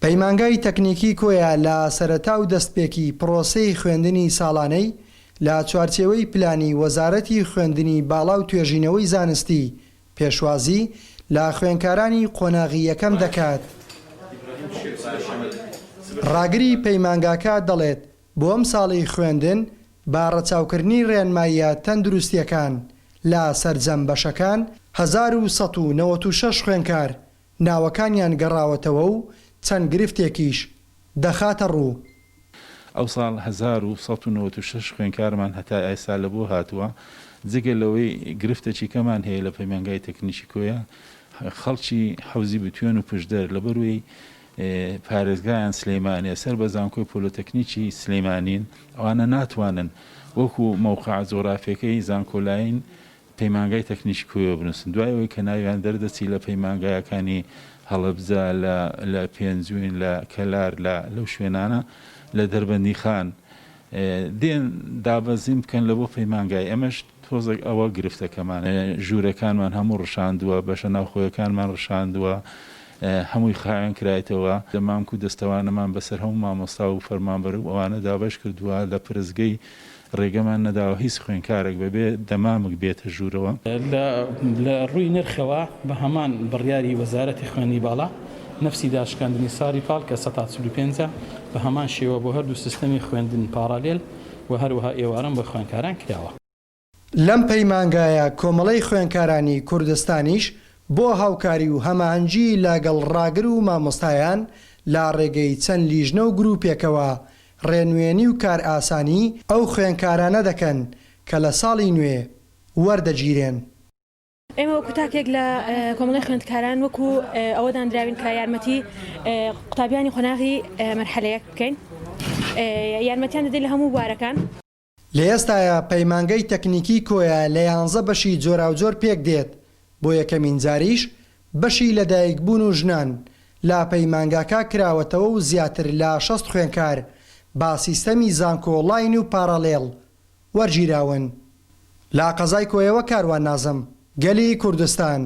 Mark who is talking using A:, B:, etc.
A: پەیمانگای تەکنیکی کۆیە لە سەرەتا و دەستپێکی پڕۆسەی خوێندنی ساڵانەی لە چوارچێوەی پلانی وەزارەتی خوێندنی باڵا و توێژینەوەی زانستی پێشوازی لە خوێنکارانی قۆناغی یەکەم دەکات. ڕاگری پەیمانگاکە دەڵێت، بۆ ئەمساڵی خوێندن بە ڕەچاوکردنی ڕێنماییە تەندروستییەکان لە سەرجەم بەشەکان 1196 خوێنکار ناوەکانیان گەڕاوەتەوە و چەند گرفتێکیش دەخاتە ڕوو.
B: ئەوساڵ 1196 خوێندکارمان هەتا ئێستا لە بۆ هاتووە، جگە لەوەی گرفتێکی کەمان هەیە لە پەیمانگای تەکنیکی کۆیە، خەڵکی حەوزی بتوێن و پشدەر لەبەروەی پارێزگایان سلێمانیە سەر بە زانکۆی پۆلۆتەکنیکی سلێمانین، ئەوانە ناتوانن وەکو مەوقعە جوغرافیەکەی زانکۆلاین پەیمانگای تەکنیکی کۆیە بنووسن دوای ئەوەی کە ناویان دەردەچی لە پەیمانگایەکانی هەڵەبجە لە لە پێنجوین لە کەلار لە لەو شوێنانە لە دەربەندیخان دێن دابەزین بکەن لە بۆ پەیمانگای ئێمەش تۆزێک ئەوە گرفتەکەمان ژوورەکانمان هەموو ڕشاندووە بەشە ناوخۆیەکانمان ڕشاندووە هەمووی خاوێن کرایتەوە دەمامک و دەستەوانەمان بەسەر هەموو مامۆستا و فەرمانبەر و ئەوانە دابەش کردووە لە پرسگەی ڕێگەمان نەداوە هیچ خوێنکارێک بەبێ دەمامک بێتە ژوورەوە.
C: لە ڕووی نرخەوە بە هەمان بڕیاری وەزارەتی خوێندنی باڵا، نەفسی داشکاندنی ساڵی پاڵ کە 40% ە، بە هەمان شێوە بۆ هەردوو سیستەمی خوێندن پاڕالێل و هەروەها ئێواران بۆ خوێندکاران کراوە.
A: لەم پەیمانگایە کۆمەڵەی خوێندکارانی کوردستانیش بۆ هاوکاری و هەماهەنگی لە گەڵ ڕاگر و مامۆستایان لە ڕێگەی چەند لیژنە و گروپێکەوە ڕێنوێنی و کارئاسانی ئەو خوێندکارانە دەکەن کە لە ساڵی نوێ وەردەگیرێن.
D: ئێمە وەکو تاکێک لە کۆمەڵەی خوێندکاران وەکو ئەوە دانراوین کە یارمەتی قوتابیانی قۆناغی مەرحەلە یەک بکەین یارمەتیان دەدەین لە هەموو بوارەکان.
A: لە ئێستایا پەیمانگەی تەکنیکی کۆیە لە یانزە بەشی جۆراوجۆر پێکدێت، بۆ یەکەمین جاریش بەشی لەدایکبوون و ژنان لە پەیمانگاکە کراوەتەوە و زیاتر لە 60 خوێنکار بە سیستەمی زانکۆ لاین و پاڕاڵێڵ وەرگیراون. لە قەزای کۆیەوە کاروان نازم، گەلی کوردستان.